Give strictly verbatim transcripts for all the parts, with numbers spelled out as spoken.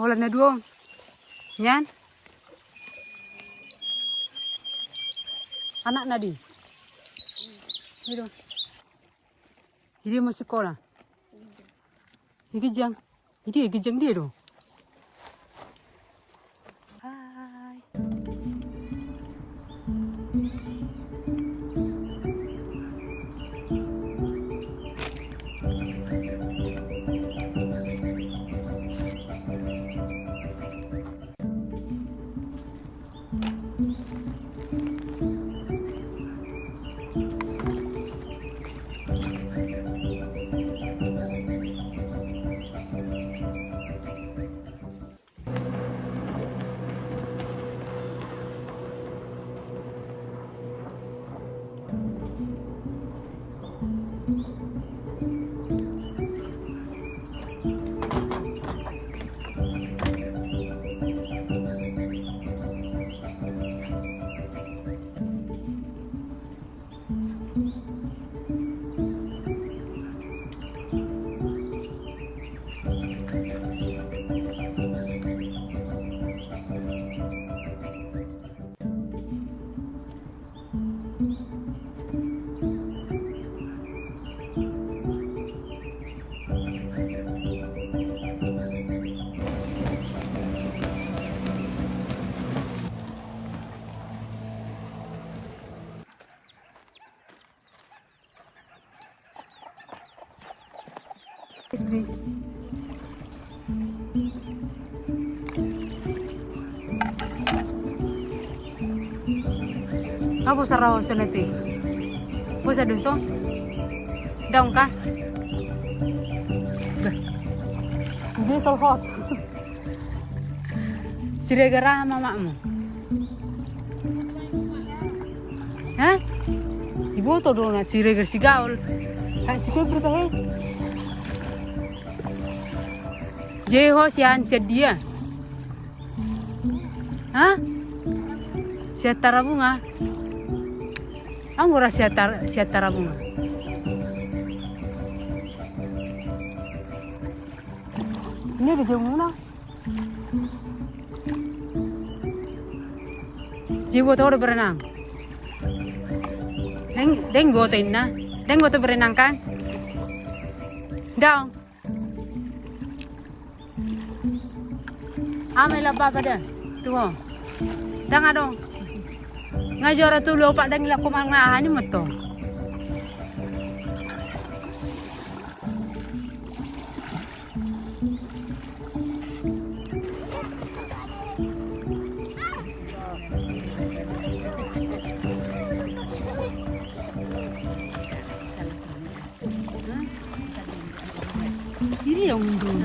Holan na dua on. Nian. Anakna di. Ido. Ido ma sikola. Di ginjang. Ido, di ginjang dia do. Hai. Isti. Nga bosa rawa songon i. Bosa do so. Daong ka. Bah. Dia solhot. Siregar aha ma amakmu? Ha? Diboto do na Siregar Sigaol. Hai, si Febri tahe. Jei ho sian, sian dia? Ha? Sian Tarabunga. Anggo ra sian Tar-, sian Tarabunga. Ini ada jemuna. Jei boto do berenang. Deng, deng boto inna. Deng boto berenang kan? Daong. Ame laba pada. Tu ho. Dang adong. Nga jora tolu opat dang ilak komang na aha ni meto. Ini yang untung.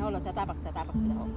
Olo, satapak, satapak, satapak.